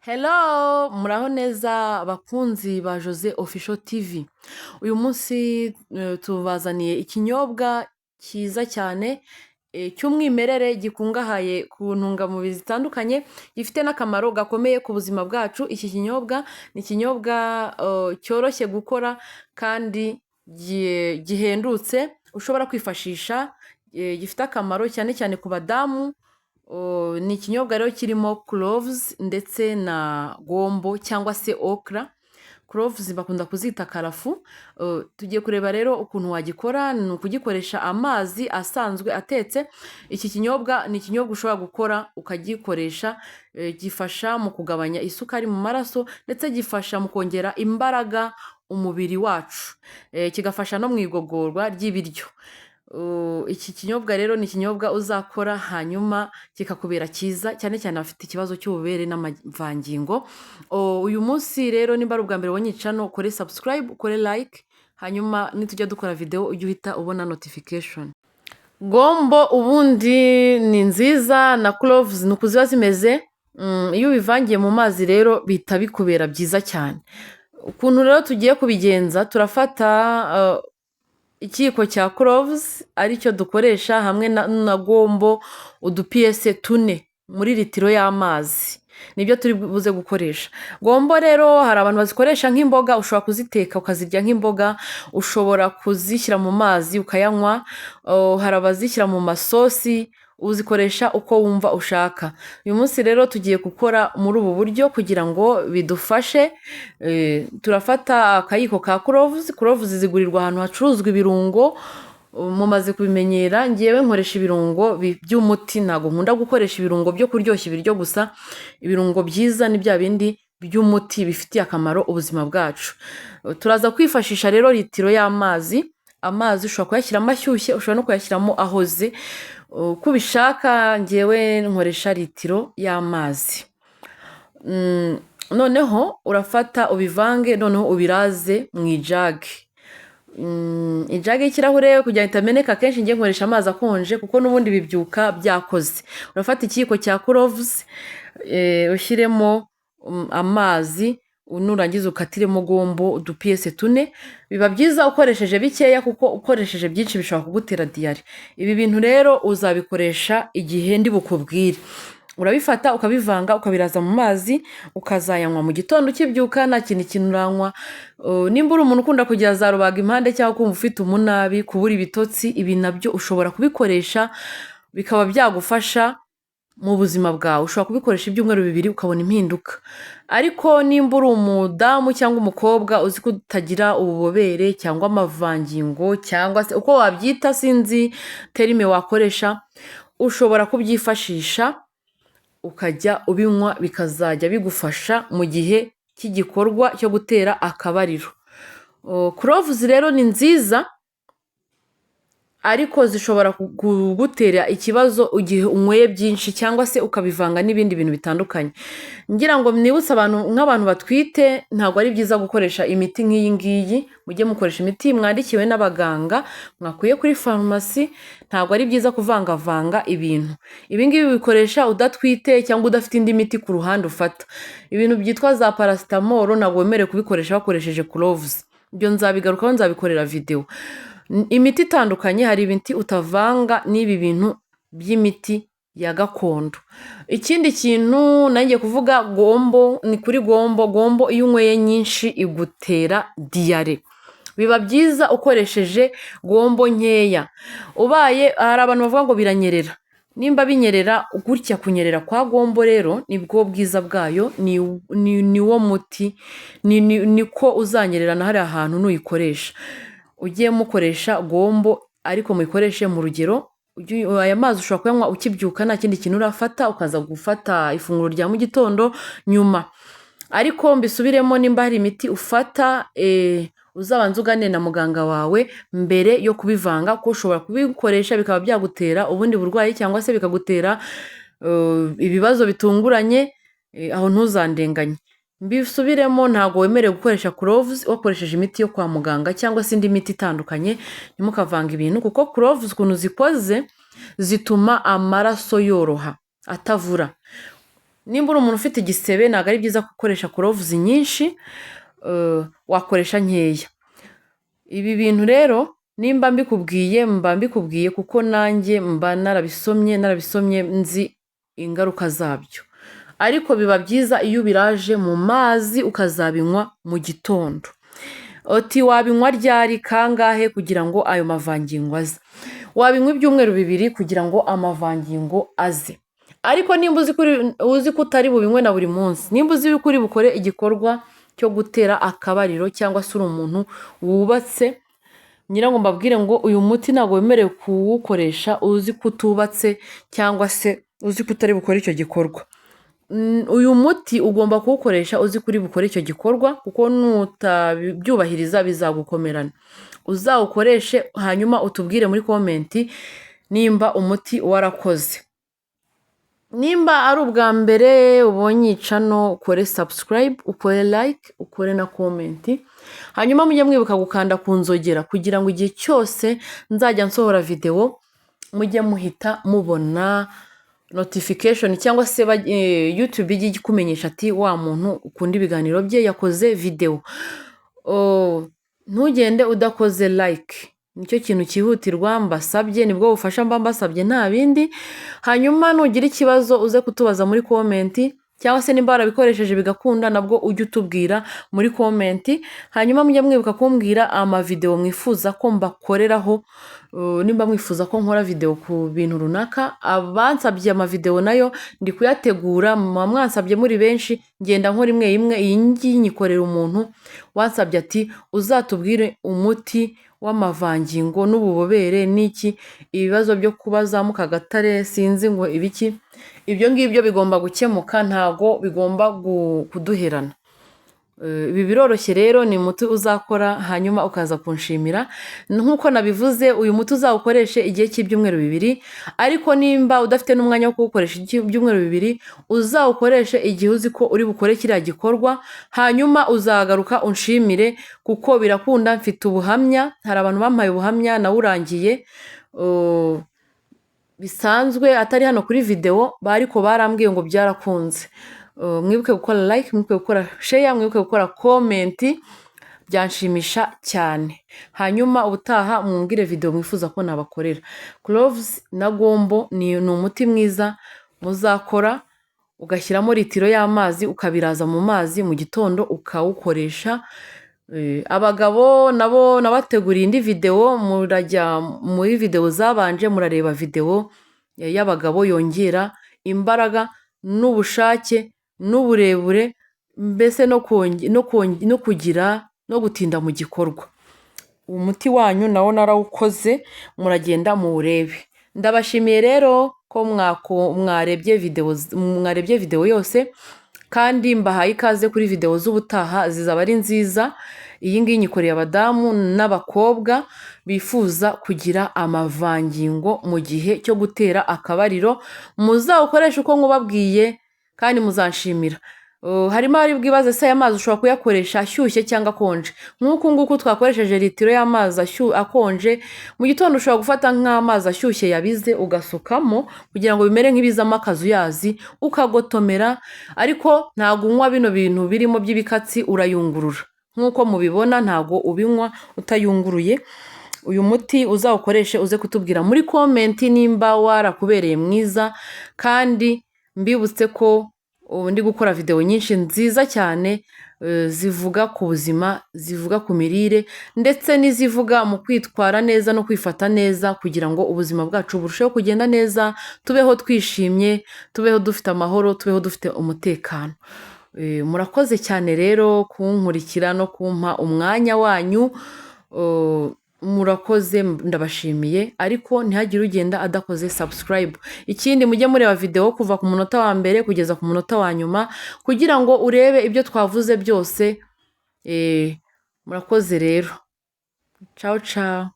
Hello, muraho neza bakunzi ba Jose Official TV. Uyu munsi tubazaniye ikinyobwa cyiza cyane cy'umwimerere, gikungahaye ku ntungamubiri zitandukanye, gifite n'akamaro gakomeye ku buzima bwacu. Iki kinyobwa ni ikinyobwa cyoroshye gukora kandi gihendutse, ushobora kwifashisha, gifite akamaro cyane cyane ku badamu. Ni ikinyobwa rero kirimo cloves ndetse na gombo cyangwa se okra. Cloves bakunda kuzita karafu. Tugiye kureba rero ukuntu wagikora. Ni ukugikoresha amazi asanzwe atetse. Iki kinyobwa ni ikinyobwa ushobora gukora ukagikoresha, gifasha mu kugabanya isukari mu maraso, ndetse gifasha mu kongera imbaraga umubiri wacu, kigafasha no mu igogorwa ry'ibiryo. Iki kinyobwa rero ni ikinyobwa uzakora hanyuma kikakubera cyiza, cyane cyane abafite ikibazo cy'ububobere n'amavangingo. Uyu munsi rero, nimba ari ubwa mbere ubonye channel, ukore subscribe, ukore like, hanyuma nitujya dukora video ujye uhita ubona notification. Gombo ubundi ni nziza na cloves ni uku ziba zimeze. Iyo ubivangiye mu mazi rero bihita bikubera byiza cyane. Ukuntu rero tugiye kubigenza, turafata ikiyiko cya cloves aricyo dukoresha, hamwe na gombo udupiyese 4 muri litiro y'amazi, nibyo turi buze gukoresha. Gombo rero hari abantu bazikoresha nk'imboga, ushobora kuziteka ukazirya nk'imboga, ushobora kuzishyira mu mazi ukayanywa, hari abazishyira mu masosi, uzikoresha uko wumva ushaka. Uyu munsi rero tugiye gukora muri ubu buryo kugira ngo bidufashe. Turafata akayiko ka cloves. Cloves zigurirwa ahantu hacuruzwa ibirungo, mumaze kubimenyera. Ngewe nkoresha ibirungo by'umuti, ntabwo nkunda gukoresha ibirungo byo kuryoshya ibiryo gusa. Ibirungo byiza ni bya bindi by'umuti bifitiye akamaro ubuzima bwacu. Turaza kwifashisha rero litiro y'amazi. Amazi ushobora kuyashyiramo ashyushye, ushobora no kuyashyiramo ahoze, uko ubishaka. Ngewe nkoresha litiro y'amazi. Noneho urafata ubivange, noneho ubiraze mu ijage, ijage y'ikirahure, kugira ngo itameneka. Akenshi njye nkoresha amazi akonje kuko n'ubundi bibyuka byakoze. Urafata ikiyiko cya cloves, ushyiremo amazi, nurangiza ukatiremo gombo udupiyese 4. Biba byiza ukoresheje bikeya, kuko ukoresheje byinshi bishobora kugutera diyare. Ibi bintu rero uzabikoresha igihe ndi bukubwire. Urabifata ukabivanga, ukabiraza mu mazi, ukazayanywa mu gitondo ukibyuka nta kintu uranywa. Nimba uri umuntu ukunda kugira za rubagimpande cyangwa kumva ufite umunabi, kubura ibitotsi, ibi nabyo ushobora kubikoresha bikaba byagufasha mu buzima bwawe. Ushobora kubikoresha ibyumweru 2 ukabona impinduka. Ariko nimba uri umudamu cyangwa umukobwa uzi ko utagira ububobere cyangwa amavangingo, cyangwa se uko wabyita, sinzi terme wakoresha, ushobora kubyifashisha ukajya ubinywa, bikazajya bigufasha mu gihe cy'igikorwa cyo gutera akabariro. Cloves rero ni nziza, ariko zishobora kugutera ikibazo igihe unyweye byinshi cyangwa se ukabivanga n'ibindi bintu bitandukanye. Ngira ngo mwibutse abantu, nk'abantu batwite, ntabwo ari byiza gukoresha imiti nk'iyi ngiyi. Mujye mukoresha imiti mwandikiwe n'abaganga, mwakuye kuri farumasi. Ntabwo ari byiza kuvangavanga ibintu. Ibi ngibi ubikoresha udatwite cyangwa udafite indi miti ku ruhande ufata. Ibintu byitwa za paracetamol ntabwo wemerewe kubikoresha wakoresheje cloves. Ibyo nzabigarukaho, nzabikorera videwo. Imiti itandukanye, hari imiti utavanga n'ibi bintu by'imiti ya gakondo. Ikindi kintu nanjye kuvuga, gombo, ni kuri gombo. Gombo iyo unyweye nyinshi igutera diyare. Biba byiza ukoresheje gombo nkeya. Ubaye hari abantu bavuga ngo biranyerera. Nimba binyerera gutya, kunyerera kwa gombo rero nibwo bwiza bwayo, ni wo muti, niko uzanyerera na hariya hantu nuyikoresha. Ujye mukoresha gombo, ariko muyikoreshe mu rugero. Aya mazi ushobora kuyanywa ukibyuka nta kindi kintu urafata, ukaza gufata ifunguro rya mu gitondo nyuma. Ariko mbisubiremo, nimba hari imiti ufata, uzabanze uganire na muganga wawe mbere yo kubivanga, kuko ushobora kubikoresha bikaba byagutera ubundi burwayi cyangwa se bikagutera ibibazo bitunguranye, aho ntuzandenganye. Mbisubiremo, ntabwo wemerewe gukoresha cloves wakoresheje imiti yo kwa muganga cyangwa se indi miti itandukanye. Ntimukavange ibintu, kuko cloves ukuntu zikoze zituma amaraso yoroha atavura. Nimba uri umuntu ufite igisebe, ntabwo ari byiza gukoresha cloves nyinshi, wakoresha nkeya. Ibi bintu rero nimba mbikubwiye, mba mbikubwiye kuko nanjye mba narabisomye nzi ingaruka zabyo. Ariko biba byiza iyo ubiraje mu mazi ukazabinywa mu gitondo. Uti wabinywa ryari, kangahe kugira ngo ayo mavangingo aze? Wabinywa ibyumweru 2 kugira ngo amavangingo aze. Ariko nimba uzi ko utari bubinywe na buri munsi, nimba uzi ko uri bukore igikorwa cyo gutera akabariro cyangwa se uri umuntu wubatse, ngira ngo mbabwire ngo uyu muti ntabwo wemerewe kuwukoresha uzi ko utubatse cyangwa se uzi ko utari bukore icyo gikorwa. Uyu muti ugomba kuwukoresha uzi ko uri bukore icyo gikorwa, kuko nutabyubahiriza bizagukomerana. Uzawukoreshe hanyuma utubwire muri comment nimba umuti warakoze. Nimba ari ubwa mbere ubonye iyi channel, ukore subscribe, ukore like, ukore na comment, hanyuma mujye mwibuka gukanda ku nzogera kugira ngo igihe cyose nzajya nsohora videwo mujye muhita mubona notification, cyangwa se YouTube ijye ikumenyesha ati wa muntu ukunda ibiganiro bye yakoze videwo. Ntugende udakoze like, nicyo kintu cyihutirwa mbasabye, nibwo bufasha mba mbasabye, nta bindi. Hanyuma nugira ikibazo uze kutubaza muri comment, cyangwa se nimba warabikoresheje bigakunda nabwo ujye utubwira muri comment. Hanyuma mujye mwibuka kumbwira amavidewo mwifuza ko mbakoreraho, nimba mwifuza ko nkora videwo ku bintu runaka. Abansabye amavidewo nayo ndi kuyategura, muba mwansabye muri benshi, ngenda nkora imwe imwe. Iyi ngiyi nyikorera umuntu wansabye ati uzatubwire umuti w'amavangingo n'ububobere n'iki, ibibazo byo kuba za mukagatare sinzi ngo ibiki, ibyo ngibyo bigomba gukemuka, ntago bigomba kuduherana. Ibi biroroshye rero, ni umuti uzakora hanyuma ukaza kunshimira. Nk'uko nabivuze, uyu muti uzawukoreshe igihe cy'ibyumweru 2, ariko nimba udafite n'umwanya wo kuwukoresha ibyumweru 2, uzawukoreshe igihe uzi ko uri bukore kiriya gikorwa, hanyuma uzagaruka unshimire kuko birakunda. Mfite ubuhamya, hari abantu bampaye ubuhamya nawurangiye bisanzwe atari hano kuri videwo, ariko barambwiye ngo byarakunze. Mwibuke gukora like, mwibuke gukora share, mwibuke gukora comment, byanshimisha cyane. Hanyuma ubutaha mwumvire videwo mwifuza ko nabakorera. Cloves na gombo ni umuti mwiza muzakora, ugashyiramo litiro y'amazi, ukabiraza mu mazi mu gitondo ukawukoresha. Abagabo nabo nabateguriye indi videwo, murajya muri videwo zabanje murareba videwo y'abagabo yongera imbaraga n'ubushake n'uburebure, mbese no kugira no gutinda mu gikorwa. Umuti wanyu nawo narawukoze, muragenda muwurebe. Ndabashimiye rero ko mwarebye videwo yose, kandi mbahaye ikaze kuri videwo z'ubutaha, zizaba ari nziza. Iyi ngiyi nyikoreye abadamu n'abakobwa bifuza kugira amavangingo mu gihe cyo gutera akabariro. Muzawukoreshe uko nkubabwiye kandi muzanshimira. Harimo abari bwibaze se aya mazi ushobora kuyakoresha ashyushye cyangwa akonje? Nk'uku nguku twakoresheje litiro y'amazi akonje, mu gitondo ushobora gufata nk'amazi ashyushye yabize ugasukamo kugira ngo bimere nk'ibizamo akazuyazi, ukagotomera. Ariko ntabwo unywa bino bintu birimo by'ibikatsi, urayungurura nk'uko mubibona, ntabwo ubinywa utayunguruye. Uyu muti uzawukoreshe uze kutubwira muri comment nimba warakubereye mwiza, kandi mbibutse ko ubu ndi gukora videwo nyinshi nziza cyane zivuga ku buzima, zivuga ku mirire, ndetse n'izivuga mu kwitwara neza no kwifata neza kugira ngo ubuzima bwacu burusheho kugenda neza, tubeho twishimye, tubeho dufite amahoro, tubeho dufite umutekano. Murakoze cyane rero kunkurikira no kumpa umwanya wanyu, murakoze, ndabashimiye. Ariko ntihagire ugenda adakoze subscribe. Ikindi, mujye mureba videwo kuva ku munota wa mbere kugeza ku munota wa nyuma kugira ngo urebe ibyo twavuze byose. Murakoze rero, ciao ciao.